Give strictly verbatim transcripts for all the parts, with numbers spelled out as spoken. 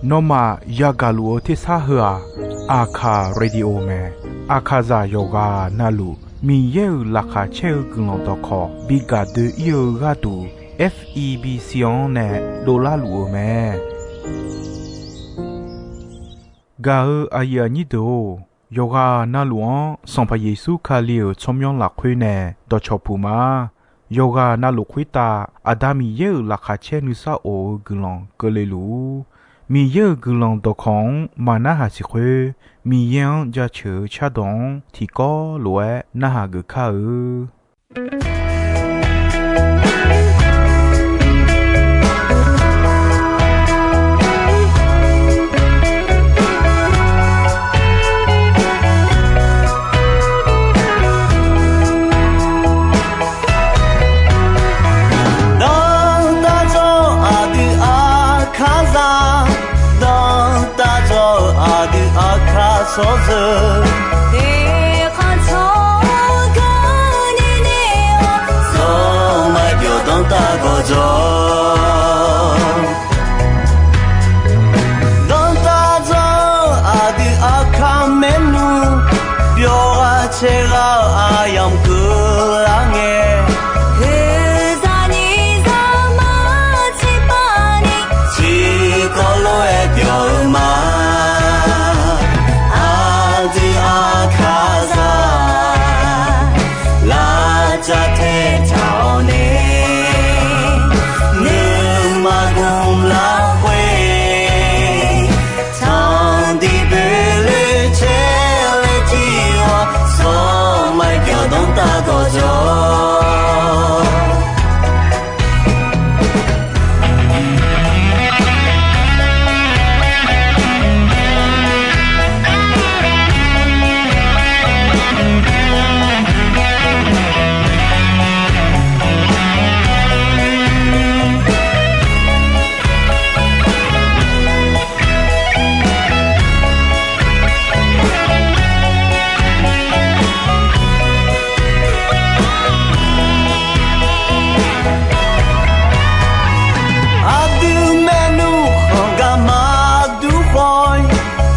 Nawmaf yagaq luf-eu tersar heu-aq, Aqkaq Radio mae. Aqkaqzaq yawqghaq navluf Miqyaer-euq laqkhaq caer-eu guiqlanq dawqkawq bi gaq doe-ir-eu gharduq, F E B C-anr nae dovlar luf-eu mae. Gaq-eu aqyuif aqnyir deuq-or, yawqghaq navluf-anr Sanqpaq Yeqsur Kali-euq tsawrmyanr lafkhoer nae dawqcawq puq ma. Yawqghaq navluf khoertav Aqda Miqyaer-euq laqkhaq caer nuisar of-eu guiqlanq keuvle luf-ur. Miqyaer-euq guiqlanq dawqkawq-anr maqnarhaq siq khoer, Miqyaer-anr jaceuq-eu cardawq-anr tiqkawv lof-aer narhaq geuf kar-eu. Dawqtawvluf aqdui Aqkaqzaq, dawqtawvluf aqdui Aqkaq tsawrjeuq, eqkhanq tsawrganq nini-awr, zawqmar byawq danrtav gawqjawq. Dawqtawvluf aqdui Aqkaq maernmr, byawq ghaq caer ghaq-eu aqyamq keuvlar ngae, oeqzaq nyiq zaqmar tiqpavni, tiqkawv lof-aer byawq-eu ma. Aqdui Aqkaqzaq, lavcav taetaq-awr nae, nuima gmq lafkhoer, tanqdiq boeqloe caer laer jir-awr, zawqmar byawq danrtav gawqjawq. Aqdui maernmr khanq gar maqdur khawf-ir,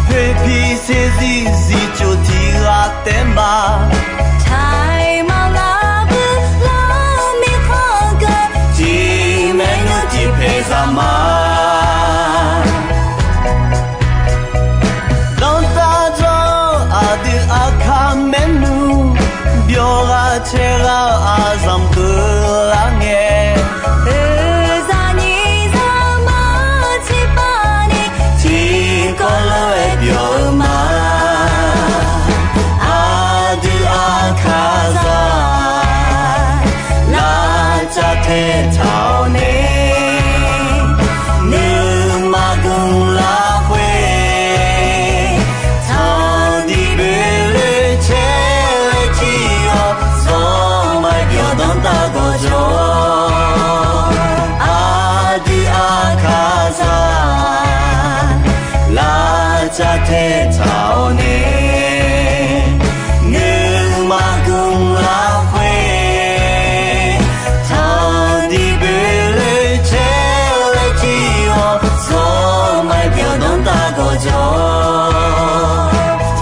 poeqpiq saeqzir zifcof tiq ghaq taef ma. Taiq maqlar bui lar mirkhanq geu, tiq maernmr tiq paeq zaq ma. Dawqtawvluf aqdui Aqkaq maernmr, byawq ghaq caer ghaq-eu aqzanq keuvlar ngae, oeqzaq nyiq zaqmar tiqpavni, tiqkawv lof-aer byawq-eu ma. Aqdui Aqkaqzaq, lavcav taetaq-awr nae, nuima gmq lafkhoer, tanqdiq boeqloe caer laer jir-awr, zawqmar byawq danrtav gawqjawq. Aqdui Aqkaqzaq, lavcav taetaq-awr nae, nuima gmq lafkhoer, tanqdiq boeqloe caer laer jir-awr, zawqmar byawq danrtav gawqjawq.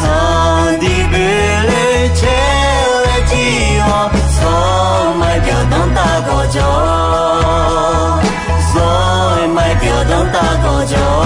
Tanqdiq boeqloe caer laer jir-awr, zawqmar byawq danrtav gawqjawq. Zawqmar byawq danrtav gawqjawq.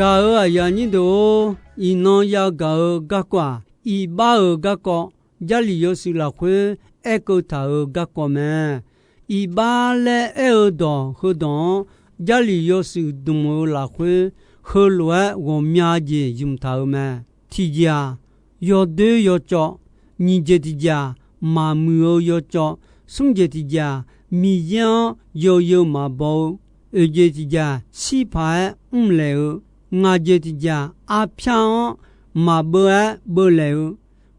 Gaq-euq aqyuif aqnyir deuq-or, iqnan yagaq-eu garkawv-aq, iqbax-euq garkawv, Jarlif yawshuif lafkhoer aerkeuv taq-euq garkawv mae. Iqbax laer aer-eu dawq heudawq-anr, Jarlif yawshuif dmq-eu lafkhoer, heulof-aer ghawqmya jeq ymq taq-euq mae. Tiqjeq-aq, yawdoer yawcawv. Nyiq jeq tiqjeq-aq, maqmuiq-eu yawcawv. Smr jeq tiqjeq-aq, Miqyaer-anr yawzeu maqbaw-eu. Oeq jeq tiqjeq-aq, shir paq-aer mrlaeq-eu. Ngaq jeq tiqjeq-aq, arpyar-anr maqbeuv-aer beuvlaeq-eu,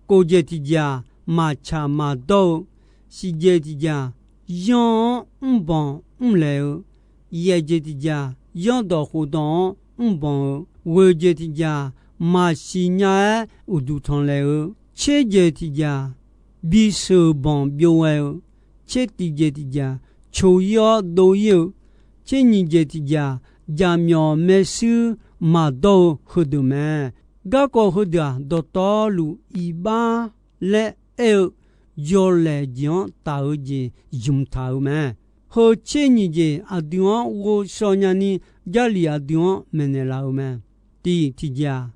kofjeq tiqjeq-aq, maqtsaq maqdawr-eu, siqjeq tiqjeq-aq, yanr-anr mrbanq mrlaeq-eu, yaeqjeq tiqjeq-aq, yanrdawq khofdawq-anr mrbanq-eu, ghoeqjeq tiqjeq-aq, maqsiq nya-aer uqduq tanqlaeq-eu, tserjeq tiqjeq-aq, bisheuq banq byov ghae-eu, tsertiq jeq tiqjeq-aq, coq-ir-awr dov-ir-eu, tser nyiq jeq tiqjeq-aq, jaqmyawf maershuir maqdawr-eu heudeuq mae. Garkawv heudeuq-aq, dawqtawvluf iqbax laer aer-eu yawlaeq jeq-anr taf-eu jeq zmq taq-euq mae. Heu tser nyiq jeq aqdui-anr ghovshaw nyani, Jarlif aqdui-anr maeqnaeq laf-euq mae. Tiq tiqjeq-aq,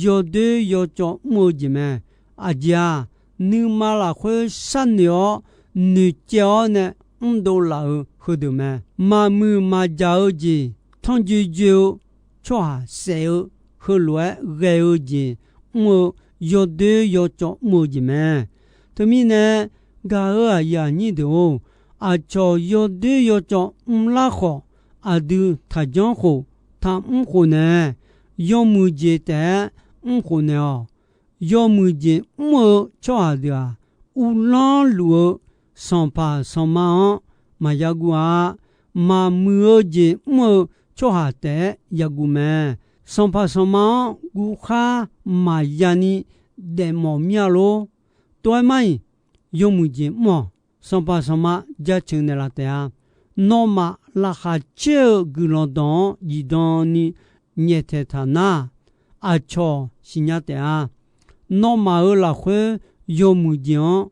yawdoer yawcawv mr-eu jeq mae. Aqjeq-aq, nuima lafkhoer sharnoeq-awr noeqcaev-awr nae mrdov laf-euq heudeuq mae. Maqmuiq maqjaq-eu jeq tanrjoe joe-eu tsawrhaq saef-eu, heulof-aer ghae-eu jeq mr-eu, yawdoer yawcawv mr-eu jeq mae. Teumirnae, gaq-euq aqyuif aqnyir deuq-or, aqcawq yawdoer yawcawv mrlar khawf, aqdui taqjanr khof, taqmr khof nae, yawmuiq jeq taef-aer mr khof naeq-awq. Yawmuiq jeq mr-eu tsawrhaq deuq-aq, uvlanr luf-eu sanqpaq sanqma-anr maqya guv-a. Maqmuiq-eu jeq mr-eu tsawrhaq taef-aer ya guv mae. Sanqpaq sanqma-anr guvkhar maqya ni daefmawf mir-a lor. Tov-aer mar-iq, yawmuiq jeq mr-awq. Sanqpaq sanqma jaceuq naeqlaf taef-a. Nawmaf laqkhaq caer-eu guiqlanq dawq-anr zifdan ni nyaeftaeq taq nar, aqcawq siqnya taef-a. Nawmaf-euq lafkhoer yawmuiq jeq-anr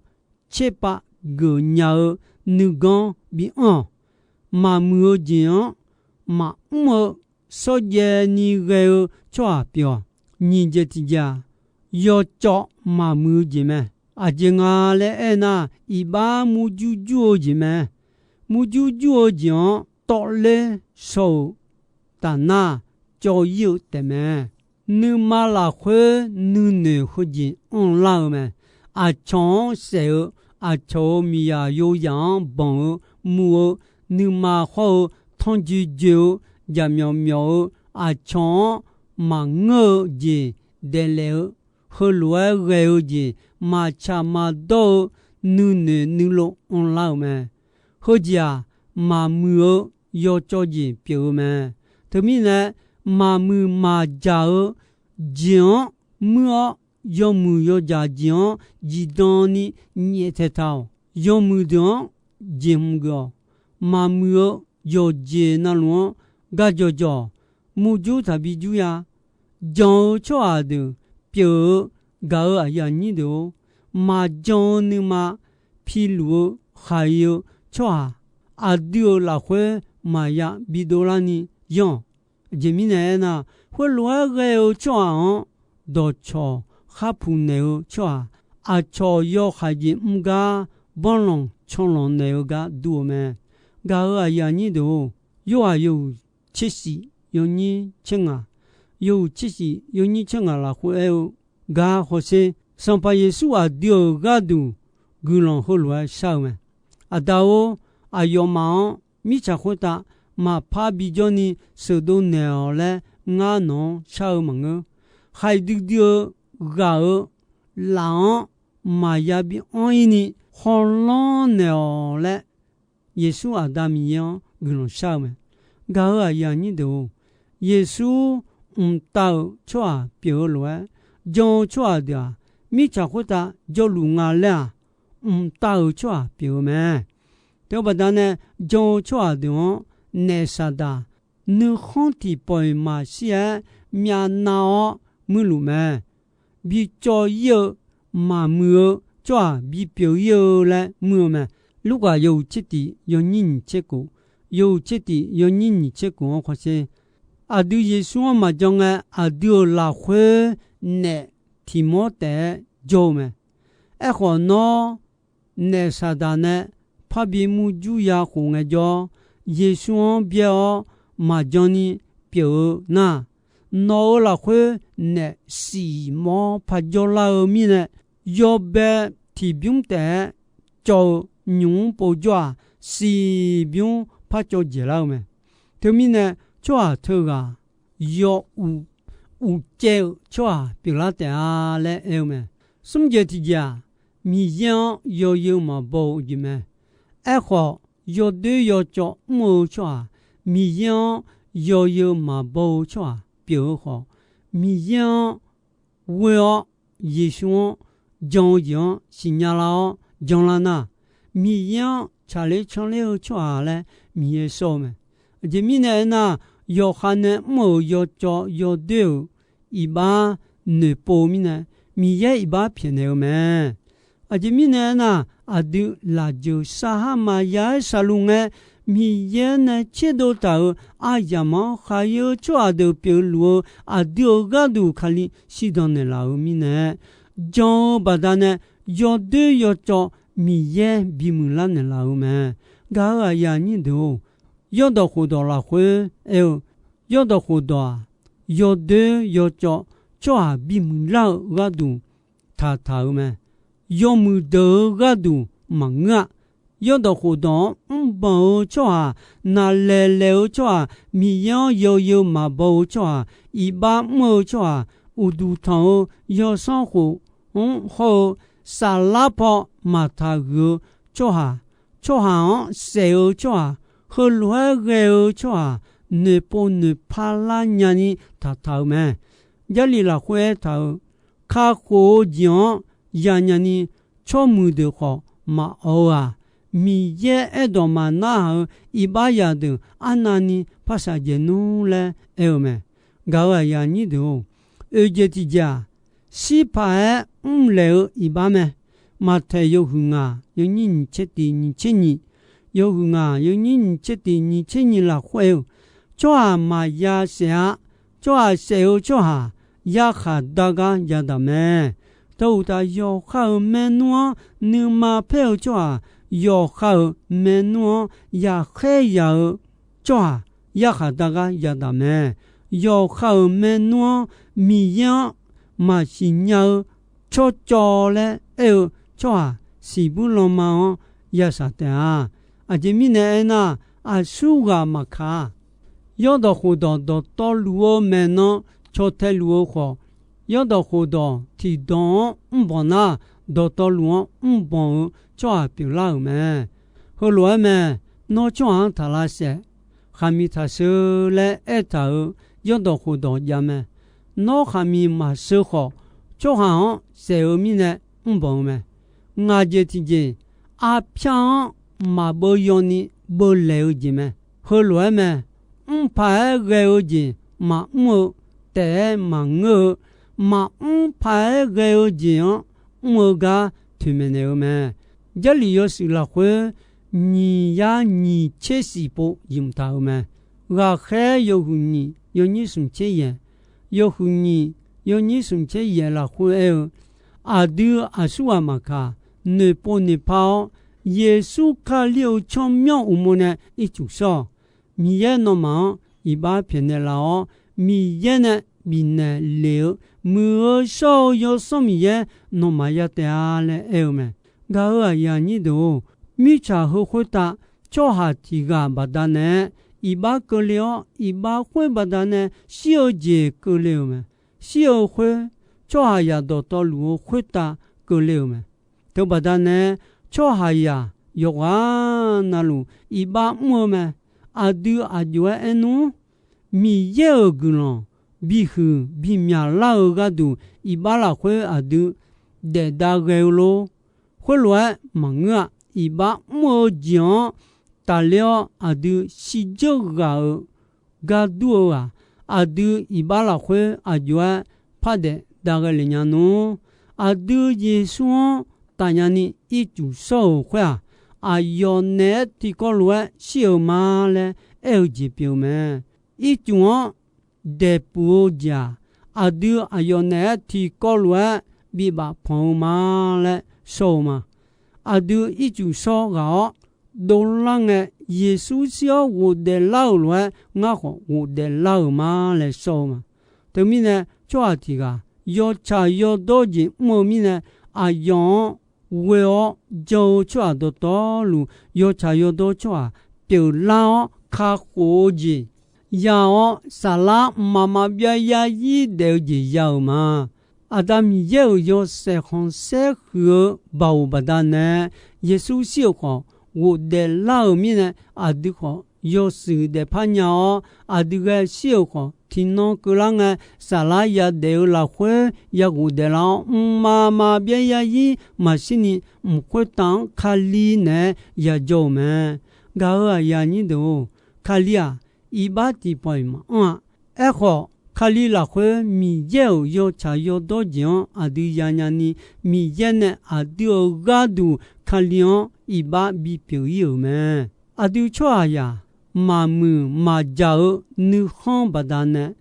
tserpav geufnya-eu nuiganr bianr-awq. Maqmuiq-eu jeq-anr maqmr-eu shawrjaev ni ghae-eu tsawrhaq pyeuf-awq. Nyiq jeq tiqjeq-aq, yawcawv maqmuiq-eu jeq mae. Aqjeq nga laer aernar, iqbax murjur jur-eu jeq mae. Murjur jur-eu jeq-anr tawvler shaw-euq taf nar, cawv-ir-eu taefmae. Nuima lafkhoer nuinoeq heujeq anrlar-eu mae. Aqcawq-anr saef-eu, aqcawq-euq miqzaq yoyaq-anr banq-eu, muiq-eu, nuima hawr-eu, tanrjoe joe-eu, jaqmyawf myawf-eu, aqcawq-anr maqngeur-eu jeq daeflaef-eu, heulof-aer ghae-eu jeq maqtsaq maqdawr-eu nuinoeq nuilov anrlar-euq mae. Heujeq-aq, maqmuiq-eu yawcawv jeq pyeuf-eu mae. Teumirnae, maqmuiq maqjaq-eu jeq-anr muir-awr, yawmuiq yawjaq jeq-anr zifdan ni nyaeftaeq taq-awq. Yawmuiq deuq-anr jeqhmq geuf-awq. Maqmuiq-eu yawqjeq navluf-anr gar jawqjawq, murjur taqbi jur-a. Jan-eu tsawrhaq deuq pyeuf-eu, gaq-euq aqyuif aqnyir deuq-or, maqjan-eu nuima piluf-eu khaq-eu tsawrhaq, aqdui-euq lafkhoer maqya bidov larni yanr-awq. Aqjeq mirnae aernar, khoerlof-aer ghae-eu tsawrhaq-anr dawqcawq khar puq naeq-eu tsawrhaq, aqcawq yawhaiq jeq mr gar banrlanq canlanq naeq-eu gar dur-eu mae. Gaq-euq aqyuif aqnyir deuq-or, Yorhaq yawhuiq tsershif yawnyir tser ngaq, yawhuiq tsershif yawnyir tser ngaq lafkhoer aer-eu gar hawsher, Sanqpaq Yeqsur aqdui-euq gharduq guiqlanq heulof-aer shar-eu mae. Aqda-or, aqyawfmaf-anr mirtsaq khoertav maqpar bijawr ni sheuqdov naeq-awq laer ngar nawq-anr shar-eu maqngeur. Khaiq duidui-eu ghaq-euq laf-anr maqya bi anr-ir ni hawlanr naeq-awq laer, Yeqsur Aqda Miqyaer-anr guiqlanq shar-eu mae. Gaq-euq aqyuif aqnyir deuq-or, Yeqsur mqtav-euq tsawrhaq pyeuf-eu lof-aer, jan-eu tsawrhaq deuq-aq, mirtsaq khoertav jawrluf nga laer-aq, mqtav-euq tsawrhaq pyeuf-eu mae. Teubaqda nae jan-eu tsawrhaq deuq-anr naef Saqdaq nuikhanr tiqpawf-iq maqshir-aer myavnav-awr muirluf mae. Bicawv-ir-eu maqmuiq-eu tsawrhaq bipyeuf-ir-eu laer muir-eu mae. Lurkaf yawhuiq tser tiq yawnyir nyiq tser khof, yawhuiq tser tiq yawnyir nyiq tser khof-anr hawsher, aqdui Yeqsur-anr maqjan ngae, aqdui-euq lafkhoer naef tiq mawr taef-aer jawr-eu mae. Aerkhawf, nawr naef Saqdaq nae parbi murjur ya khof ngaejawr, Yeqsur-anr byaer-awr maqjan ni pyeuf-eu nar, nawq-euq lafkhoer naef siq mawr par jawrlar-eu mirnae, yawbae tiqbymr taef-aer cawv-eu nymq-mr povjawr-aq, siq bymr par cawv dzaeqlar-eu mae. Teumirnae, tsawrhaq teughaq yaw uv uqcaev-eu tsawrhaq pyeuflar taef-a laer aer-eu mae. Smr jeq tiqjeq-aq, Miqyaer-anr yawzeu maqbaw-eu jeq mae. Aerkhawf, yawdoer yawcawv mr-eu tsawrhaq, Miqyaer-anr yawzeu maqbaw-eu tsawrhaq pyeuf-eu khawf, Miqyaer-anr ghoe-awr, Yeqsur-anr jan-eu jeq-anr siqnya lar-awr janlar nar, Miqyaer-anr tsaqler canler-eu tsawrhaq laer Miqyaer shawr-eu mae. Aqjeq mirnae aernar, yawqha nae mr-euq yawcawv yawdoer-euq iqbax noeqpov mirnae, Miqyaer iqbax pyaeqnaeq-eu mae. Aqjeq mirnae aernar, aqdui lafjeuq sarhar maqya-aer saqluf ngae, Miqyaer nae tserdov taq-euq aryamq-anr khaqyae-eu tsawrhaq deuq pyeufluf-eu aqdui-euq gharduq Kali shirdan naeqlaf-euq mirnae, jan-eu baqdanae yawdoer yawcawv Miqyaer bimuiq lar naeqlaf-eu mae. Gaq-euq aqyuif aqnyir deuq-or, yawrdawq khofdawq lafkhoer aer-eu, yawrdawq khofdawq-aq, yawdoer yawcawv tsawrhaq bimuiq lar-eu gharduq taqtaq-eu mae. Yawmuiq deuq-eu gharduq maqngeur-a. Yawrdawq khofdawq-anr mrbanq-eu tsawrhaq, naqlaeq laeq-eu tsawrhaq, Miqyaer-anr yawzeu maqbaw-eu tsawrhaq, iqbax mr-eu tsawrhaq, uqduq tanq-eu yawsanr khof-anr hawr-eu saflar paw maqtaq huiq-eu tsawrhaq, tsawrhaq-anr saef-eu tsawrhaq, heulof-aer ghae-eu tsawrhaq, noeqpov noeqpar lar nyani taqtaq-eu mae. Jarlif lafkhoer aertaq-euq, kakhof-eu jeq-anr yanya ni tsawrmuiq deuq khawf maqawq-eu-aq, Miqyaer aerdawq maqnarhaq-eu iqbaxzaq deuq arnavni par shaqjaeq nmr laer aer-eu mae. Gaq-euq aqyuif aqnyir deuq-or, oeq jeq tiqjeq-aq, shir paq-aer mrlaeq-eu iqbax mae. Maqtaeq yawhuiq ngaq yawnyir nyiq tser tiq nyiq tser nyiq, yawhuiq ngaq yawnyir nyiq tser tiq nyiq tser nyiq lafkhoer-euq, tsawrhaq maqya saef-a. Tsawrhaq saef-eu tsawrhaq yarkhaq dar gar yadaq mae. Tawuq taf yawqha-euq maernmr-anr nuima paer-eu tsawrhaq, yawqha-euq maernmr-anr yaqkhaer yaq-eu tsawrhaq yarkhaq dar gar yadaq mae. Yawqha-euq maernmr-anr Miqyaer-anr maqsiq nya-eu tsawrcawv laer aer-eu tsawrhaq siqbuir lanma-anr yashaq taef-a. Aqjeq mirnae aernar, aqsurghaq maqkaq-a. Yawrdawq khofdawq dawqtawvluf-eu maeqnan caw tae luf-eu khawf, yawrdawq khofdawq tiqdawq-anr mrbanq nar, dawqtawvluf-anr mrbanq-eu tsawrhaq pyeuflar-euq mae. Heulof-aer mae, nawr tsawrhaq-anr taq lavsaef, khaqmiq taq sheu laer aertaq-euq yawrdawq khofdawq jav mae. Nawr khaqmiq maqsheu khawf, tsawrhaq-anr saef-eu mirnae mrbanq-eu mae. Ngaq jeq tiqjeq, arpyar-anr maqbeuv yawni beuvlaeq-eu jeq mae. Heulof-aer mae, mr paq-aer ghae-eu jeq maqmr-eu taef-aer maqngeur-eu, maqmr paq-aer ghae-eu jeq-anr mr-eu gar toeqmaeq naeq-eu mae. Jarlif yawshuif lafkhoer nyiq yar nyiq tser shif pov ymq taq-euq mae. Ghaqkhaer yawhuiq nyiq yawnyir smq tser yaeq, yawhuiq nyiq yawnyir smq tser yaeq lafkhoer aer-eu, aqdui aqsurghaq maqkaq, noeqpov noeqpar-awr, Yeqsur Kali-euq tsawrmyanr uqmov nae ircuf shawr-awq. Miqyaer nawmaf-anr iqbax pyaeqnaeq laf-awr, Miqyaer nae bifnaeq lef-eu, muiq-eu shawr-eu Yawsanr Miqyaer nawmaf ya taef-a laer aer-eu mae. Gaq-euq aqyuif aqnyir deuq-or, mirtsaq heu khoertav tsawrhaq tiq ghaq baqdanae iqbax keuvle-awr, iqbax khoer baqdanae shir-eu jeq keuvle-euq mae. Shir-eu khoer, tsawrhaqzaq dawqtawvluf-eu khoertav keuvle-euq mae. Teubaqdanae, tsawrhaqzaq yawqghaq navluf iqbax mr-eu mae. Aqdui aqjox-aer aernmr, Miqyaer-euq guiqlanq bihuiq bimyaq lar-eu gharduq, iqbax lafkhoer aqdui daef dav ghae-eu lor. Khoerlof-aer maqngeur-a. Iqbax mr-eu jeq-anr tafler-awr, aqdui shirdzeur ghaq-euq gar dur-eu-aq, aqdui iqbax lafkhoer aqjox-aer par daef dav ghae lef nya nmr. Aqdui Yeqsur-anr tafnya ni ircuf shawr-euq khoer-aq, aqyawf naeq-aer tiqkawv lof-aer shir-euq ma laer aer-eu jeq pyeuf-eu mae. Ircuf-anr daeqpuq-eu jeq-aq, aqdui aqyawf naeq-aer tiqkawv lof-aer bibaf panq-eu ma laer shawr-eu ma. Aqdui ircuf shawr ghaq-awr dovlar ngae, Yeqsur shir-awr ghofdaef lar-euq lof-aer ngar khawf ghofdaef lar-euq ma laer shawr-eu ma. Teumirnae, tsawrhaq tiq ghaq yawtsaq yawdawr jeq mr-eu mirnae, aqyawf-anr ghoe-awr jan-eu tsawrhaq dawqtawvluf, yawtsaq yawdawr tsawrhaq pyeuflar-awr kakhof-eu jeq, ya-awr, saflar mqmaq maqbyav yarzir daef-eu jeq ya-euq ma. Aqda Miqyaer-euq yawshaef khanqsaer huiq-eu baoq baqdanae, Yeqsur shir-euq khawf ghofdaef lar-euq mirnae, aqdui khawf yawshuif daefpar nya-awr, aqdui ghae shir-euq khawf tiqnan keuvlar ngae, saflar yadaef-eu lafkhoer ya ghofdaef lar-awr, mqmaq maqbyav yarzir maqshirni, mq khoertav-anr Kali naeq-aer yajawr-euq mae. Gaq-euq aqyuif aqnyir deuq-or, Kali-aq, iqbax tiqpawf-iq maqanr-a. Aerkhawf, Kali lafkhoer Miqyaer-euq yawtsaq yawdawr jeq-anr aqdui yanya ni, Miqyaer nae aqdui-euq gharduq Kali-anr iqbax bipyeuf ir-euq mae. Aqdui tsawrhaqzaq maqmuiq maqjaq-eu nuikhanr baqdanae,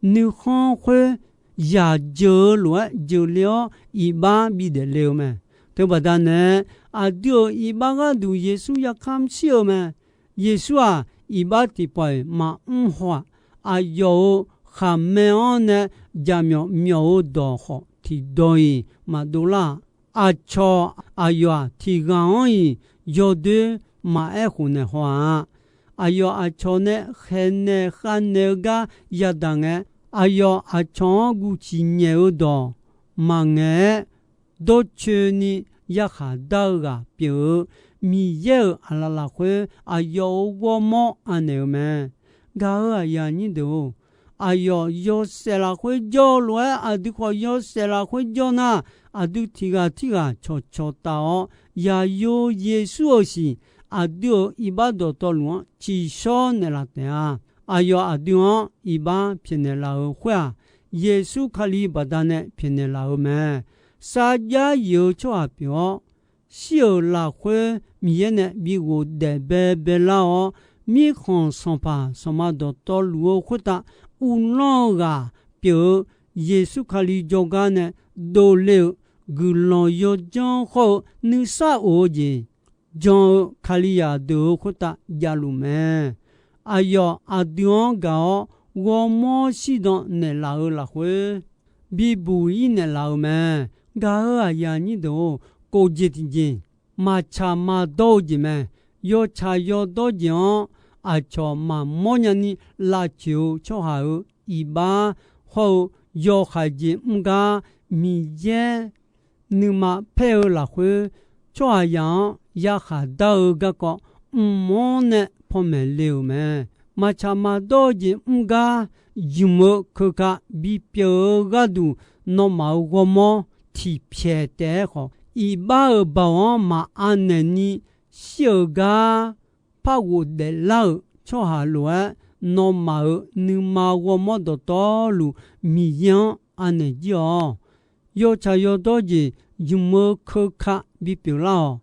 nuikhanr khoer yaq jeuq-eu lof-aer jeuqle-awr iqbax bidaef le-eu mae. Teubaqdanae, aqdui-euq iqbax gharduq Yeqsur yarkamr shir-eu mae. Yeqsur-aq, iqbax tiqpawf-iq maqmr haw-aq. Aqyawf-euq khaqmae-anr nae jaqmyawf myawf-eu dawq khawf tiqdawq-iq maqdov lar-aq. Aqcawq aqyawf-aq, tiqghaq-anr-iq yawdoer maqaer khofnaeq haw-aq. Aqyawf aqcawq nae khaeqnaeq khavnaeq-eu gar yadaq ngae, aqyawf aqcawq-anr guv ciq nyaef-eu dawq maqngaeq-aer, dawrcoeni yarkhaq dar-eu ghaq pyeuf-eu, Miqyaer-euq aqlaf lafkhoer aqyawf-euq ghawrmawr anaeq-eu mae. Gaq-euq aqyuif aqnyir deuq-or, aqyawf yawshaef lafkhoer jawr-eu lof-aer, aqdui khawf yawshaef lafkhoer jawr nar, aqdui tiqghaq tirghaq cawqcawq taf-awr, yaqyo Yeqsur-euq siq, aqdui-euq iqbax dawqtawvluf-anr ciqshawr naeqlaf taef-a. Aqyawf aqdui-anr iqbax pyaeqnaeq laf-euq khoer-aq, Yeqsur Kali baqdanae pyaeqnaeq laf-euq mae. Sarjax yif-eu tsawrhaq pyeuf-awr, shir-euq lafkhoer Miqyaer nae bi ghofdaef baebae lar-awr, mirkhanq sanqpaq sanqma dawqtawvluf-eu khoertav uvlanr-eu ghaq pyeuf-eu Yeqsur Kali jawrgar nae dovle-eu guiqlanq yawjanr khawr-eu nuisar of-eu jeq jan-eu Kalizaq deuq-euq khoertav javluf mae. Aqyawf aqdui-anr gaq-awr ghawrmawr shirdan naeqlaf-eu lafkhoer, bibuq ir naeqlaf-euq mae. Gaq-euq aqyuif aqnyir deuq-or, kof jeq tiqjeq, maqtsaq maqdawr-eu jeq mae. Yawtsaq yawdawr jeq-anr aqcawq maqmawr nyani lavcoeq-eu tsawrhaq-euq iqbax hawr-eu yawhaiq jeq mr gar Miqyaer nuima paer-eu lafkhoer, tsawrhaqzaq-anr yarkhaq dar-eu garkawv mqmanr nae panmaeq le-euq mae. Maqtsaq maqdawr-eu jeq mr gar ymq-eu keuka bipyeuf-eu gharduq nawmaf-euq ghawrmawr tiqpyaeq taef-aer khawf, iqbax-euq baoq-anr maqanaeq ni shir-euq gar par ghofdaef lar-euq tsawrhaq lof-aer, nawmaf-euq nuima ghawrmawr dawqtawvluf Miqyaer-anr anaeq jir-awq. Yawtsaq yawdawr jeq ymq-eu keuka bipyeuf lar-awq.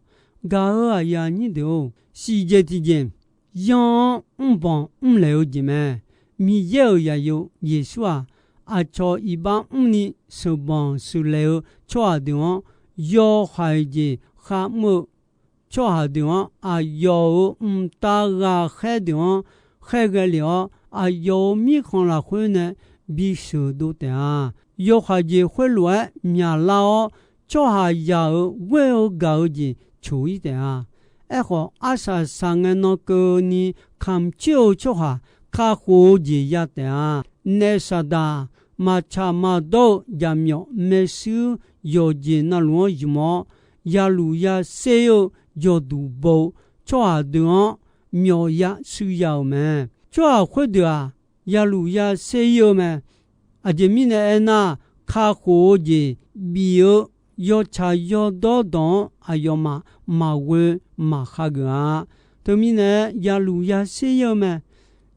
Gaq-euq aqyuif aqnyir deuq-or, siqjeq tiqjeq, yanr-anr mrbanq mrlaeq-eu jeq mae. Miqyaer-euq zaqyo Yeqsur-aq, aqcawq iqbax mrni sheuqbanq sheuqlaeq-eu tsawrhaq deuq-anr, yawhaiq jeq kharmr-eu tsawrhaq deuq-anr, aqyawf-euq mqtav ghaqkhaer deuq-anr khaerghae lef-awr, aqyawf-euq mirkhanq lafkhoer nae bisheuq dov taef-a. Yawhaiq jeq khoerlof-aer myaqlar-awr, tsawrhaqzaq-euq ghoer-eu gaq-eu jeq coq ir taef-a. Aerkhawf, arsaq saqngae nan keuvni kamq coer-eu tsawrhaq kakhof-eu jeq ya taef-a. Naef Saqdaq maqtsaq maqdawr-eu jaqmyawf maershuir yawqjeq navluf-anr ymq-awr, yaluf yaser-eu yawqduq baw-eu tsawrhaq deuq-anr myawf ya shuir ya-euq mae. Tsawrhaq khoerdeuq-aq, yaluf yaser ir-eu mae. Aqjeq mirnae aernar, kakhof-eu jeq bif-eu yawtsaq yawdawr dawq-anr aqyawfmaf maqghoe maqkhageuf-a. Teumirnae yaluf yaser ir-eu mae.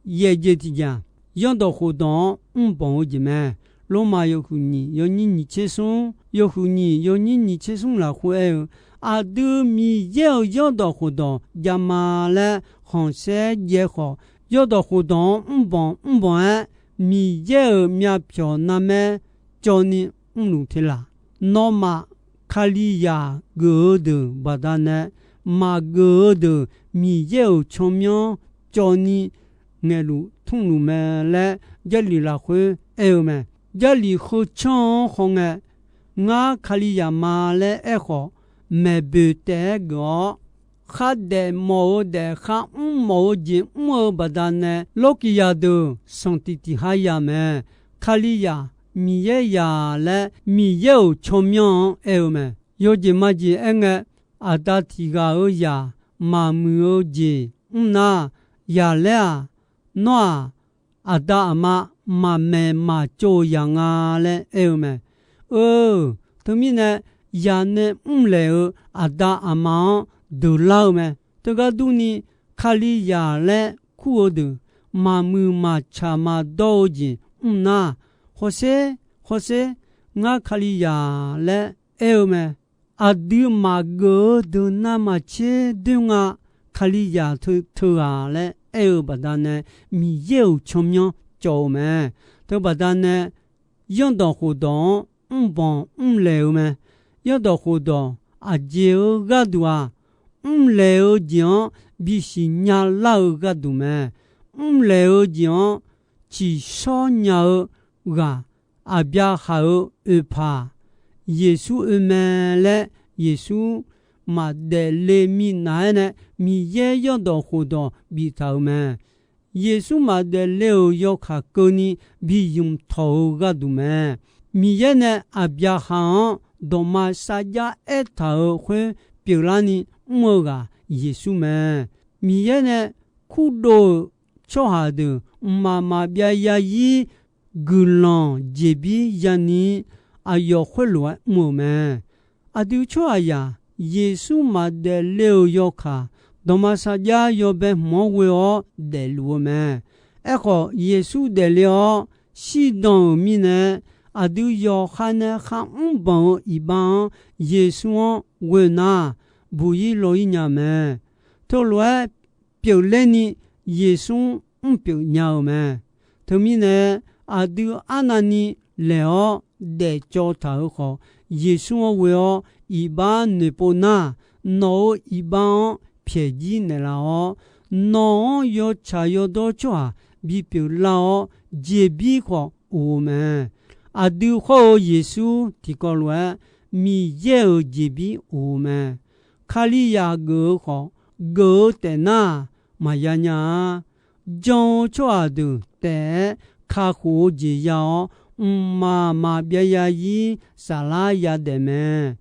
Yaeq jeq tiqjeq-aq, zanrdawq khofdawq-anr mrbanq-eu jeq mae. Lormav yawhuiq nyiq yawnyir nyiq tser smr, yawhuiq nyiq yawnyir nyiq tser smr lafkhoer aer-eu, aqdui Miqyaer-euq zanrdawq khofdawq javma laer khanqsaer jaev khawf, zanrdawq khofdawq-anr mrbanq mrbanq-aer, Miqyaer-euq myavpyawq narmaer cawvni mrluf te laq. Nawmaf Kalizaq geuf-eu deuq baqdanae, maqgeuf-eu deuq Miqyaer-euq tsawrmyanr cawvni ngaeqluf tmrluf mae laer, Jarlif lafkhoer aer-eu mae. Jarlif heu canr-anr khawngae, ngar Kalizaq ma laer aerkhawf, maeqboeq taef-aer geuf-awr, khardaef mawf-eu daef, kharmr mawf-eu jeq mr-eu baqdanae, lawrkiq zaqdeuq sanqtiq tiq ha zaq mae. Kalizaq, Miqyaer zaq laer Miqyaer-euq tsawrmyanr-anr aer-eu mae. Yawjeq majeq aerngae, aqda tiq ghaq-euq zaq maqmuiq-eu jeq mr nar, zaq laer-aq, nawr-aq, aqda aqma maqmaeq maqtsov-euq zaq nga laer aer-eu mae. Eu, teumirnae, zaq nae mrlaeq-eu aqda aqma-anr deuqlar-eu mae. Teugar durni, Kalizaq laer kur-eu deuq maqmuiq maqtsaq maqdawr-eu jeq mr nar, hawsher, hawsher, ngar Kalizaq laer aer-eu mae. Aqdui maqgeuf-eu deuq navmaqtser doer nga, Kalizaq teu teughaq laer aer-eu baqdanae, Miqyaer-euq tsawrmyanr cawv-eu mae. Teubaqdanae, zanrdawq khofdawq-anr mrbanq mrlaeq-eu mae. Zanrdawq khofdawq aqjeq-eu gharduq-aq, mrlaeq-eu jeq-anr bisiq nyalar-eu gharduq mae. Mrlaeq-eu jeq-anr tsiqshawr nya-eu ghaq, Aqbyaqhaq-euq oeqpaq Yeqsur oe mae laer Yeqsur maqdaef le minav-aer nae, Miqyaer zanrdawq khofdawq biftaq-euq mae. Yeqsur maqdaef le-euq yawkaq keuvni bi ymq tawq-eu gharduq mae. Miqyaer nae Aqbyaqhaq-anr dawqma sarjax aertaq-euq khoer pyeuflarni mr-eu ghaq Yeqsur mae. Miqyaer nae kurdov-euq tsawrhaq deuq mqmaq maqbyav zarzir guiqlanq jeqbir yani aqyawf khoerlof-aer mr-euq mae. Aqdui tsawrhaqzaq Yeqsur maqdaef le-euq yawkaq, dawqma sarjax yawbae hmq-anr ghoe-awr daefluf-eu mae. Aerkhawf, Yeqsur daefle-awr shirdan-euq mirnae, aqdui yawqha nae kharmr banq-eu iqbax-anr Yeqsur-anr ghoe nar, buq-ir law-ir nya mae. Teulof-aer pyeufler ni Yeqsur-anr mrpyeuf nya-eu mae. Teumirnae, aqdui arnavni laeq-awr daefcawv taq-euq khawf, Yeqsur-anr ghoe-awr iqbax noeqpov nar, nawq-euq iqbax-anr pyaeq jir naeqlaf-awr, nawq-anr yawtsaq yawdawr tsawrhaq bipyeuf lar-awr, jeqbir khawf of-eu mae. Aqdui khawr-eu Yeqsur tiqkawv lof-aer Miqyaer-euq jeqbir of-eu mae. Kalizaq geuf-eu khawf, geuf-eu taef nar maqya nya-a. Jan-eu tsawrhaq deuq taef-aer kakhof-eu jeq ya-awr, mqmaq maqbyav zarzir saflar yadaef mae.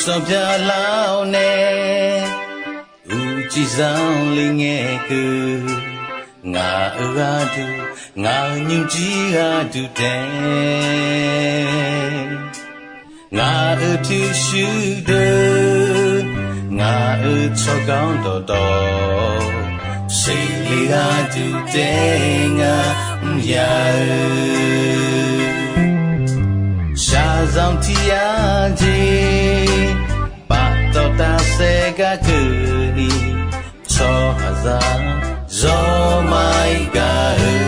Sanqpaq Lar-awr nae, uqcif zanqler ngae keuv. Ngaq-euq gharduq, ngaq-euq nymrjir gharduq taef, ngaq-euq pyurshuir deuq, ngaq-euq tsawrganr dawqtawv, seqle gharduq taef ngar mrya-eu. Shaqzanq tiq yar jeq, paftawf tafsaef gar keuvni, tsawrhaqzaq zawr ma-ir gaq-eu.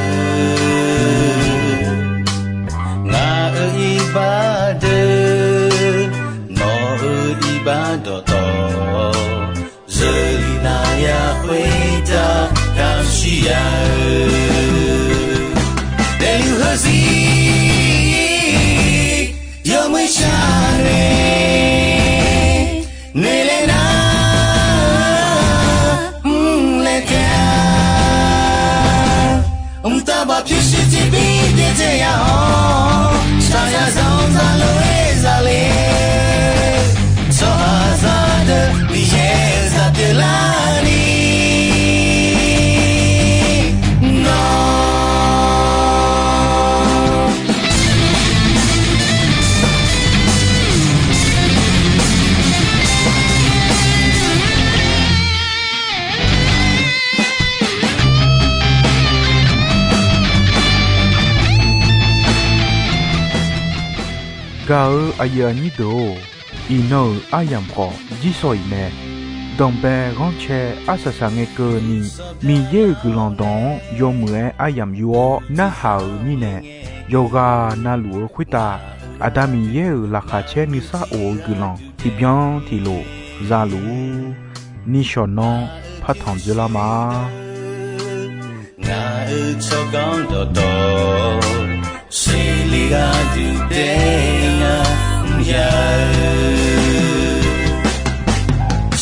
Ngaq-euq iqbax deuq, nawq-euq iqbax dawqtawv, zeurlif nav ya khoertav kamq shir ya-eu. Daefluf heuzir yawmuiq shar nae, noeqlaer nar, mrlaer taef-a. Mqtav baf pyurshuir tiqbir daeftaeq ya-awr, shaqzanq zanq zaqlof-aer zaqle, tsawrhaqzaq deuq Miqyaer-euq zaq pyeuflarni nawr Gaq-eu aqyuif aqnyir deuq-or, iqnan-euq aryamq khawf jirsawq iq mae. Danqbae ghanrcae arsaq saq ngae keuvni, Miqyaer-euq guiqlanq dawq-anr yawmuiq-aer aryamq yur-awr narhaq-euq mirnae, yawqghaq navluf-eu khoertav Aqda Miqyaer-euq laqkhaq caer nuisar of-eu guiqlanq tiqbyan tiqlof zaluf-ur. Nishawq nanr partanq dzeurlar ma. Ngaq-euq tsawrganr dawqtawv, seqle gharduq taef ngar mrya-eu.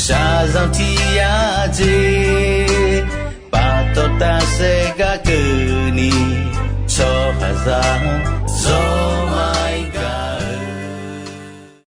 Shaqzanq tiq yar jeq, paftawf tafsaef gar keuvni, tsawrhaqzaq zawr ma